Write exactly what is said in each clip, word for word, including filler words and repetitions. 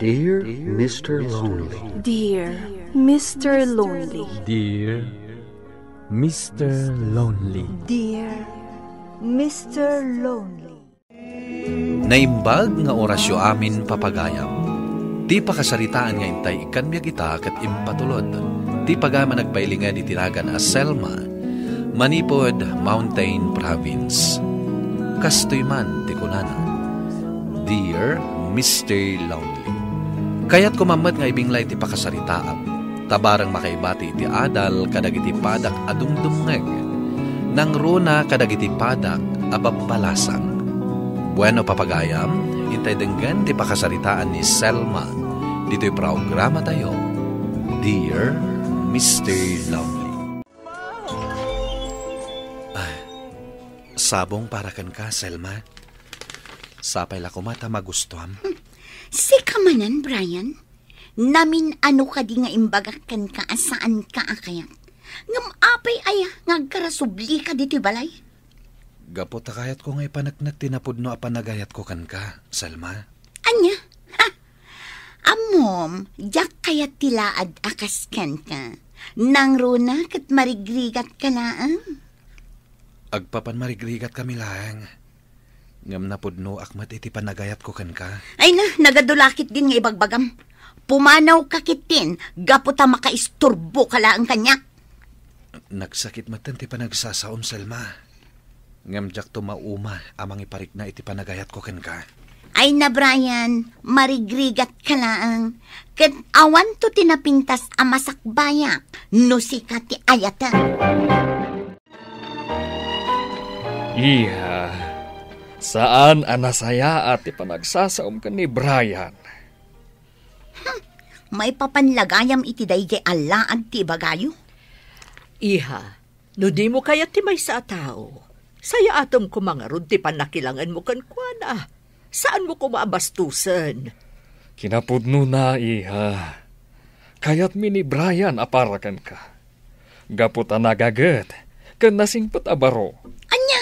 Dear Mister Lonely. Dear Mister Lonely. Dear Mister Lonely. Dear Mister Lonely. Naimbag nga orasyo amin, papagayam. Ti pakasaritaan nga intay ikkan biag ita ket impatulod. Ti pagayam a nagpailinged iti nagan a Selma, manipud Mountain Province. Kastoy man ti kunana, Dear Mister Lonely. Kayatko man met nga ibinglay ti pakasaritaam, ta bareng makaibati iti adal kadagiti padak a dumdumngeg, nangruna kadagiti padak a babbalasang. Bueno, papagayam, intay denggen ti pakasaritaan ni Selma ditoy programatayo, Dear Mister Lonely. Ah, sabong para kenka, Selma. Sapay la koma ta magustuam. Sika manen, Brian? Namin-ano kadi nga imbagak kenka a saanka a kayat? Ngem apay aya nga agkarasublika ditoy balay? Gapu ta kayatko nga ipaneknek ti napudno a panagayatko kenka, Selma. Ania? Ha? Ammom, diak kayat ti laad a kas kenka. Nangruna ket marigrigatka laeng. Agpapan marigrigatkami laeng. Ngem napudnoak met iti panagayatko kenka. Ay na, nagadu la ketdin nga ibagbagam. Pumanawka ketdin, gapu ta makaisturboka laeng kaniak. Nagsakit metten ti panagsasaom, Selma. Ngem diakto mauma a mangiparikna iti panagayatko kenka. Ay na, Brian, marigrigatka laeng. Ket awanto ti napintas a masakbayak no sika ti ayatek. Iha, saan a nasayaat ti panagsasaom ken ni Brian. Hmm, maipapan la gayam iti daydi a laad ti ibagayo? Iha, no dimo kayat ti maysa a tao, sayaatem koma ngarud ti pannakilangenmo kenkuana. Saanmo koma a bastusen. Kinapudnona, iha. Kayatmi ni Brian a para kenka. Gapu ta nagaget ken nasingpet a baro. Ania?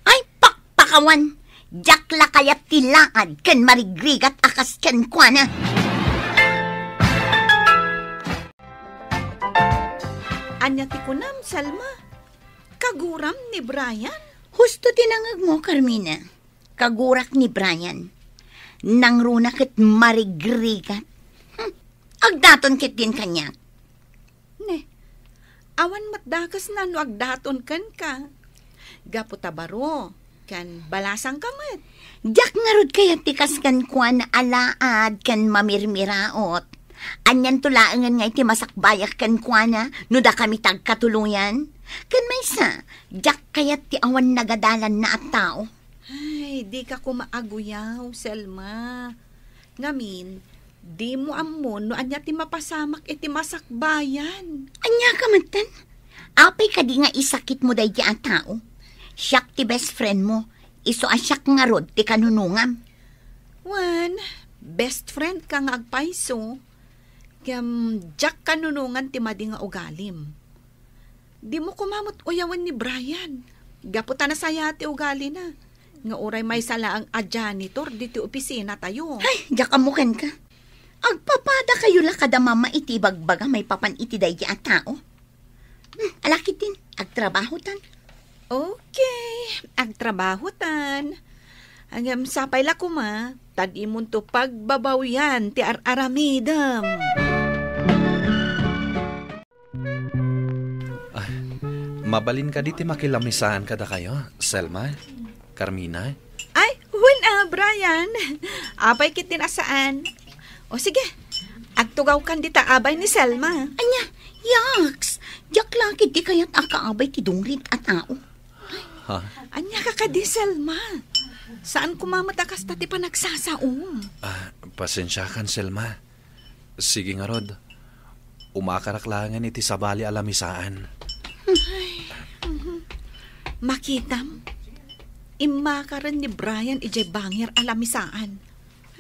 Ay, pakpakawan! Diak la kayat ti laad ken marigrigat a kas kenkuana. Ania ti kunam, Selma? Kaguram ni Brian? Husto ti nangngegmo, Carmina. Kagurak ni Brian. Nangruna ket marigrigat. Hmm. Agdaton ketdin kaniak. Ne, awan met dakesna no agdaton kenka. Gapu ta baro, ken balasangka met. Diak ngarud kayat ti kas kenkuana a laad ken mamirmiraot. Anianto laengen nga iti masakbayak kenkuana no dakami ti agkatuloyan? Ken maysa, diak kayat ti awan nagadalanna a tao. Ay, dika koma aguyaw, Selma. Ngamin, dimo ammo no ania ti mapasamak iti masakbayan. Ania ka metten? Apay kadi nga isakitmo daydi a tao? Siak ti best friend mo, isu a siak ngarud ti kanunongam. Wen, best friend ka nga agpayso, ngem diak kanunongan ti madi nga ugalim. Dimo koma met uyawen ni Brian. Gapu ta nasayaat ti ugalina, nga uray maysa laeng a janitor ditoy opisinatayo. Ay, diak ammo kenka. Agpapadakayo la kada mama iti ibagbaga maipapan iti daydi a tao. Hmm, ala ketdin, agtrabahotan. Okay, agtrabahotan. Ngem sapay la koma, ta dimonto pagbabawian ti ar-aramidem. Ah, mabalin kadi ti makilamisaan kadakayo, Selma? Carmina? Ay, wen a, Brian. Apay ketdin a saan. O sige, agtugawkan dita abay ni Selma. Ania, yaks, diak la ketdi kayat a kaabay ti dungrit a tao. Ha? Ania ka kadi, Selma? Saan koma met a kasta ti panagsasaom? Ah, pasensiakan, Selma. Sige ngarud, umakarak laengen iti sabali a lamisaan. Ay, mhm. Makitam, immakaren ni Brian idiay bangir a lamisaan.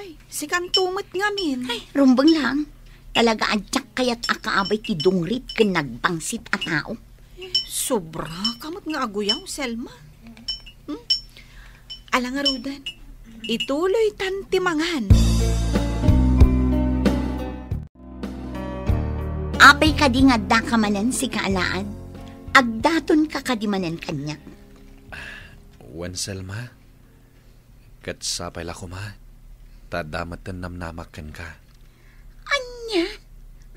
Ay, sikanto met ngamin. Ay, rumbeng lang. Talaga a diak kayat a kaabay ti dungrit ken nagbangsit a tao. Sobra ka met nga aguyaw, Selma. Hmm? Ala ngaruden, ituloytan ti mangan. Apay kadi nga addaka manen, sika a laad? Agdatonka kadi manen kaniak? Wen, Selma, ket sapay la koma, ta adda metten namnamak kenka. Ania?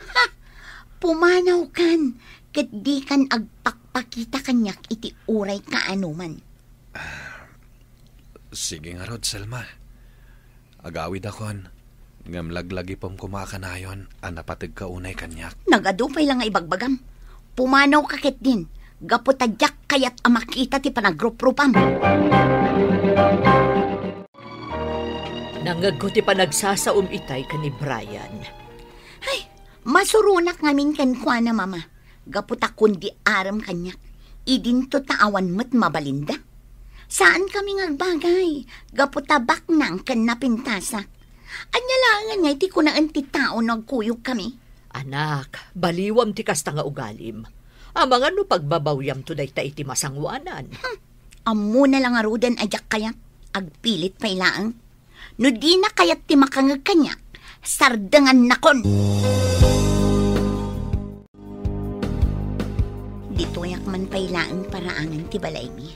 Ha! Pumanawkan, ket dikan agpakpakita kaniak iti uray kaanoman. Sige ngarud, Selma. Agawidakon, ngem laglagipem koma a kanayon a napategka unay kaniak. Nagadu pay la nga ibagbagam. Pumanawka ketdin, gapu ta diak kayat a makita ti panagruprupam. Nangngegko ti panagsasaom itay ken ni Brian. Ay, masuronak ngamin kenkuana, Mama. Gapu ta kundi arem kaniak, idinto ta awan met mabalinda. Saankami nga agbagay, gapu ta baknang ken napintasak. Ania laengen nga iti kunaen ti tao no agkuyogkami? Anak, baliwam ti kasta nga ugalim. Amangan no pagbabawiamto dayta iti masangoanan. Hmm, ammona la ngaruden a diak kayat, agpilit pay laeng. No dina kayat ti makangeg kaniak, sardengannakon. Ditoyak man pay laeng paraangan ti balaymi.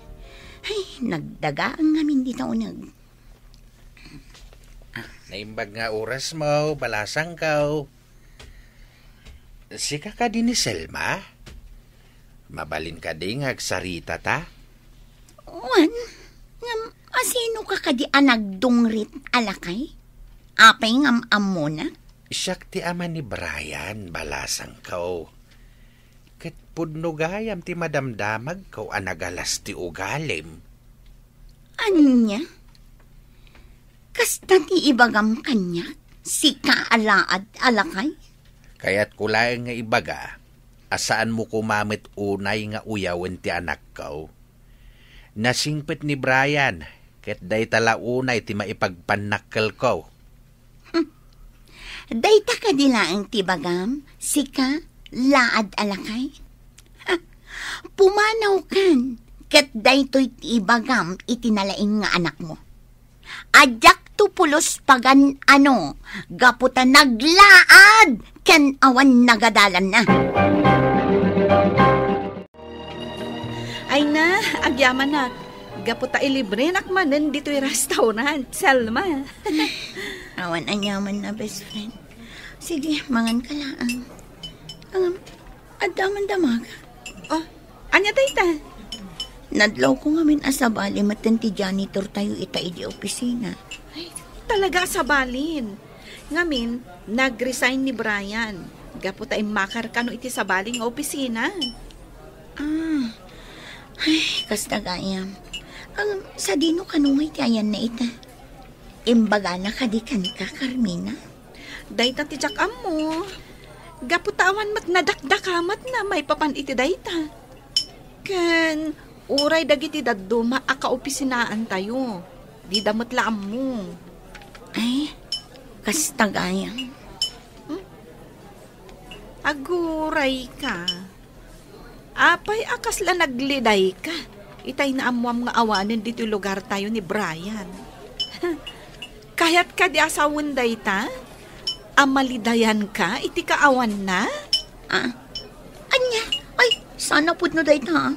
Ay, nagdagaang ngamin dita uneg. Naimbag nga orasmo, balasangko. Sika kadi ni Selma? Mabalin kadi nga agsaritata? Wen, ngem asino ka kadi a nagdungrit a lakay? Apay ngem ammona? Siak ti ama ni Brian, balasangko. Ket pudno gayam ti madamdamagko a nagalas ti ugalim. Ania? Kasta ti ibagam kaniak, sika a laad a lakay? Kayatko laeng nga ibaga a saanmo koma met unay nga uyawen ti anakko. Nasingpet ni Brian, ket dayta la unay ti maipagpannakkelko. Hmm. Dayta kadi laeng ti ibagam, sika, laad a lakay? Ha, pumanawkan, ket daytoy ti ibagam iti nalaing nga anakmo. Diakto pulos pagan-ano, gapu ta naglaad ken awan nagadalanna. Ay na, agyamanak. Gapu ta ilibrenak manen ditoy restaurant, Selma. Awan aniamanna, best friend. Sige, manganka laeng. Ngem, adda man damagak. Oh, ania dayta? Nadlawko ngamin a sabali metten ti janitortayo ita idi opisina. Ay, talaga a sabalin. Ngamin, nag-resign ni Brian gapu ta immakar kano iti sabali nga opisina. Ah. Ay, kasta gayam. Ngem, sadino kano nga iti ayanna ita? Imbagana kadi kenka, Carmina? Dayta ti diak ammo. Gapu ta awan met nadakdakamatna maipapan iti dayta. Ken uray dagiti dadduma a kaopisinaantayo, dida met la ammo. Ay, kasta gayam. Hmm? Agurayka. Apay a kasla naglidayka? Itay naammoam nga awanen ditoy lugartayo ni Brian. Kayat kadi a sawen dayta? A malidayanka iti kaawanna? Ah, ania? Ay, saan a pudno dayta, ah.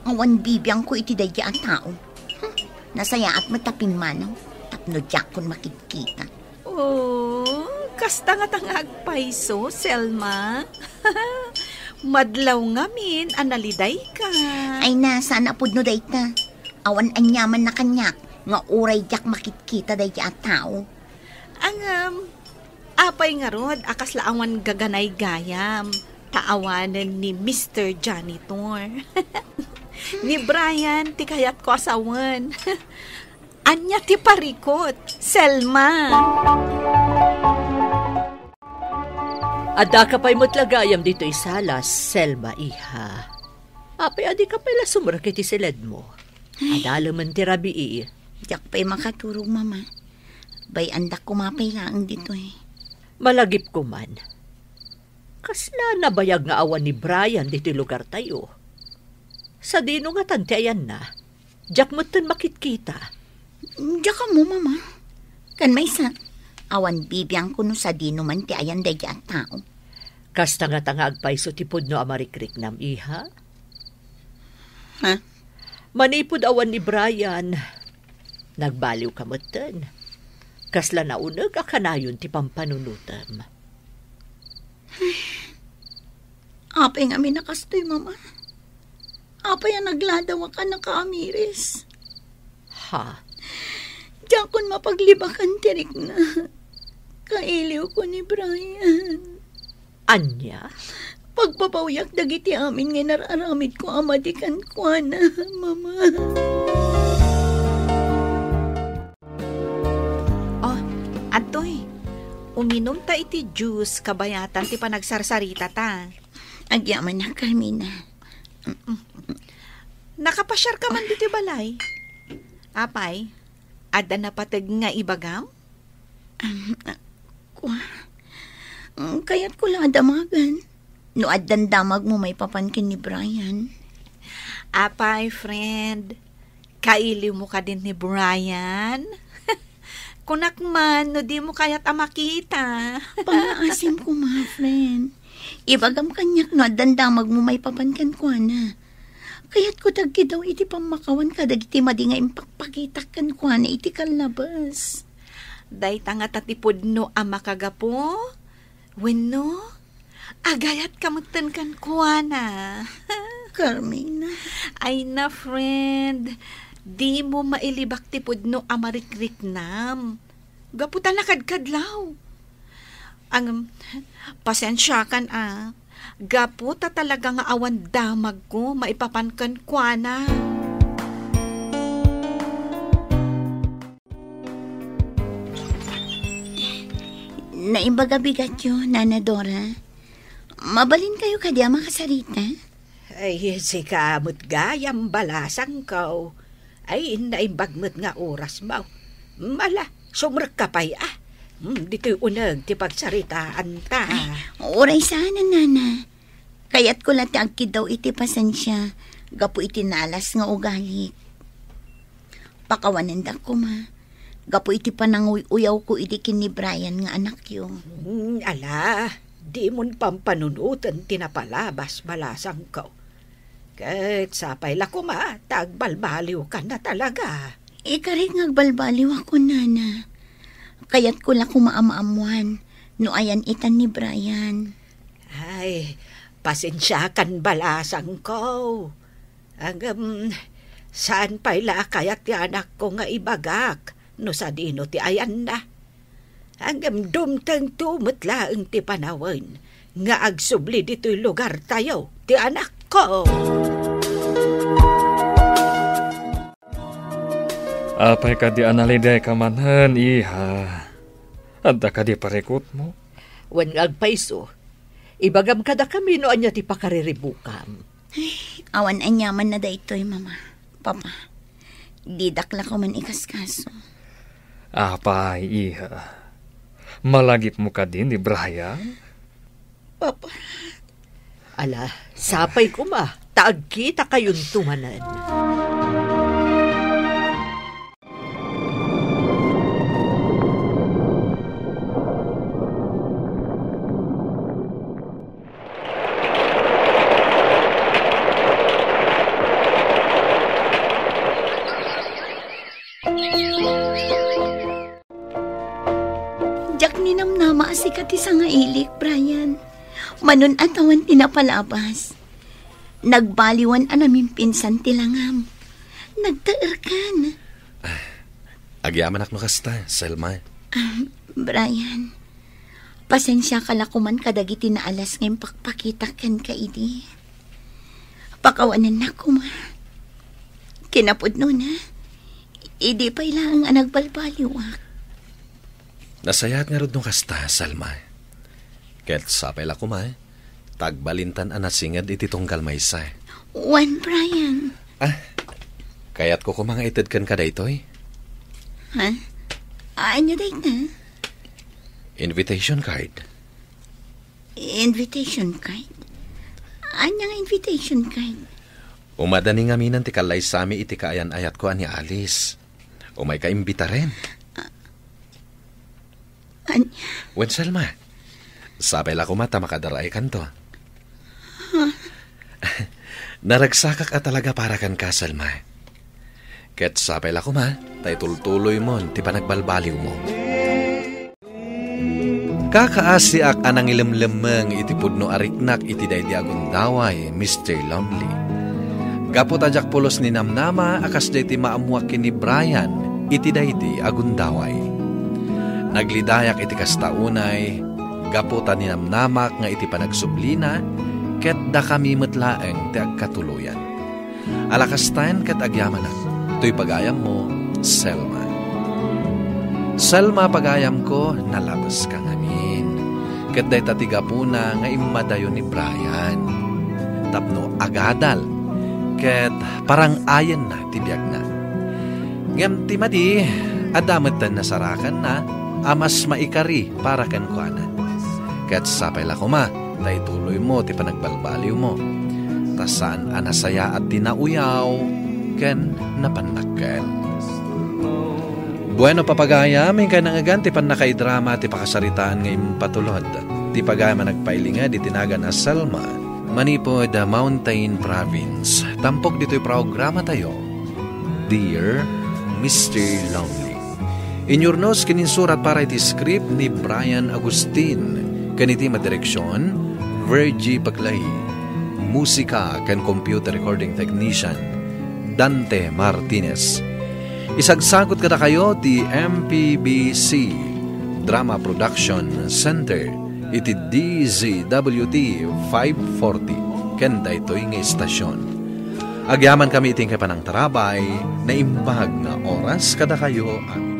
Awan bibiangko iti daydi a tao. Hmm, nasayaat met ta pimmanaw tapno diakon makitkita. Oh, kasta ngata nga agpayso, Selma. Madlaw ngamin a nalidayka. Ay na, saan a pudno dayta. Awan aniamanna kaniak nga uray diak makitkita daydi a tao. Ngem, apay ngarud a kasla awan gaganay gayam ta awanen ni Mister Janitor? Ni Brian ti kayatko a sawen. Ania ti parikut, Selma? Addaka pay met la gayam ditoy sala, Selma, iha. Apay a dika pay la sumrek iti siledmo? Ay. Adalemen ti rabii. Diak pay makaturog, Mama. Bay-andak koma pay laeng ditoy. Malagipko man. Kasla nabayag nga awan ni Brian ditoy lugartayo. Sadino ngatan ti ayanna? Diak metten makitkita. Diak ammo, Mama. Ken maysa, awan bibiangko no sadino man ti ayan daydi a tao. Kasta ngata nga agpayso ti pudno a marikriknam, iha? Ha? Manipud awan ni Brian, nagbaliwka metten. Kasla nauneg a kanayon ti pampanunotem. Apay ngamin a kastoy, Mama? Apay a nagladawak a nakaamiris? Ha? Diakon mapaglibakan ti rikna. Kailiwko ni Brian. Ania? Pagbabawiak dagiti amin nga inar-aramidko a madi kenkuana, Mama. Oh, adtoy. Uminumta iti juice kabayatan ti panagsarsaritata. Agyamanak, Carmina. Nakapasiarka man ditoy balay? Apay, adda napateg nga ibagam? Um, kua, mm, kayatko la a damagan. No addan damagmo maipapan ken ni Brian. Apay, friend, kailiwmo kadin ni Brian? Kunak man no dimo kayat a makita. Pangngaasim koma, friend. Ibagam kaniak no addan damagmo maipapan kenkuana. Kayatko ti agkidaw iti pammakawan kadagiti madi nga impakpakitak kenkuana iti kallabas. Dayta ngata ti pudno a makagapu? Wenno, agayatka metten kenkuana? Carmina. Ay na, friend. Dimo mailibak ti pudno a marikriknam. Gapu ta nakadkadlaw. Ang, pasensiakan a. Gapu ta talaga nga awan damagko maipapan kenkuana. Naimbag a bigatyo, Nana Dora. Mabalinkayo kadi a makasarita? Ay, sika met gayam, balasangko. Ay, naimbag met nga orasmo. Mala, sumrekka pay, a. Hmm, ditoy uneg ti pagsaritaanta. Ay, uray saan, Nana. Kayatko la ti agkidaw iti pasensia gapu iti nalas nga ugalik. Pakawanendak koma gapu iti pananguy-uyawko idi ken ni Brian nga anakyo. Hmm, ala, dimon pampanunoten ti napalabas, balasangko. Ket sapay la koma ta agbalbaliwkan a talaga. Ikarik nga agbalbaliwakon, Nana. Kayatko la koma a maammoan no ayan itan ni Brian. Ay, pasensiakan, balasangko. Ngem, saan pay la a kayat ti anakko nga ibagak no sadino ti ayanna? Ngem dumtengto met laeng ti panawen nga agsubli ditoy lugartayo ti anakko. Apay kadi a nalidayka manen, iha? Adda kadi parikutmo? Wen nga agpayso, ibagam kadakami no ania ti pakariribukam. Ay, awan aniamanna daytoy, Mama. Papa, didak la koma man ikaskaso. Apay, iha? Malagipmo kadi ni Brian? Papa. Ala, sapay koma, ta agkitakayonto manen. Diak ninamnama a sika ti sangailik, Brian. Manon a tawen ti napalabas. Nagbaliwan a namimpinsan ti langam. Nagtaerkan. Agyamanak no kasta, Selma. Ah, Brian, pasensiaka la koman kadagiti naalas nga impakpakitak kenka idi. Pakawanennak koma. Kinapudnona, idi pay laeng a nagbalbaliwak. Nasayaat ngarud no kasta, Selma. Ket sapay la koma, ta agbalintan a nasinged iti tunggal maysa. Wen, Brian. Ah, kayatko koma nga ited kenka daytoy. Ha? Ania dayta? Invitation card. Invitation card? Ania nga invitation card? Umadani ngamin ti kallaysami iti kaayan-ayatko a ni Alice. Umayka imbitaren. Ania? Wen, Selma, Sapay la koma ta makadar-aykanto. Naragsakak a talaga para kenka, Selma. Ket sapay la koma ta itultuloymon ti panagbalbaliwmo. Kakaasiak a nangilemlemmeng iti pudno a riknak iti daydi a gundaway, Mister Lonely. Gapu ta diak pulos ninamnama a kasdiay ti maammoak ken ni Brian iti daydi a gundaway. Naglidayak iti kasta unay, gapu ta ninamnamak nga iti panagsublina, ket dakami met laeng ti agkatuloyan. Alakastan ket agyamanak, toy pagayammo, Selma. Selma, pagayamko, nalabeska ngamin. Ket dayta ti gapuna nga immadayo ni Brian. Tapno agadal, ket parang-ayenna ti biagna. Ngem ti madi, adda met ti nasarakanna a mas maikari para kenkuana. Ket sapay la koma ta ituloymo ti panagbalbaliwmo. Ta saan a nasayaat ti nauyaw ken napannakkel. Bueno, papagayam, inkay nangngegan ti pannakaidrama ti pakasaritaan nga impatulod ti pagayam a nagpailinged iti nagan a Selma manipud Mountain Province. Tampok ditoy programatayo, Dear Mister Lonely. Inyurnos ken insurat para iti script ni Brian Agustin ken iti madireksion, Virgie Paglay. Musika ken computer recording technician, Dante Martinez. Isagsagut kadakayo ti M P B C Drama Production Center iti D Z W T five forty ken daytoy nga istasyon. Agyamankami iti inkay panangtarabay, naimbag nga oras kadakayo amin.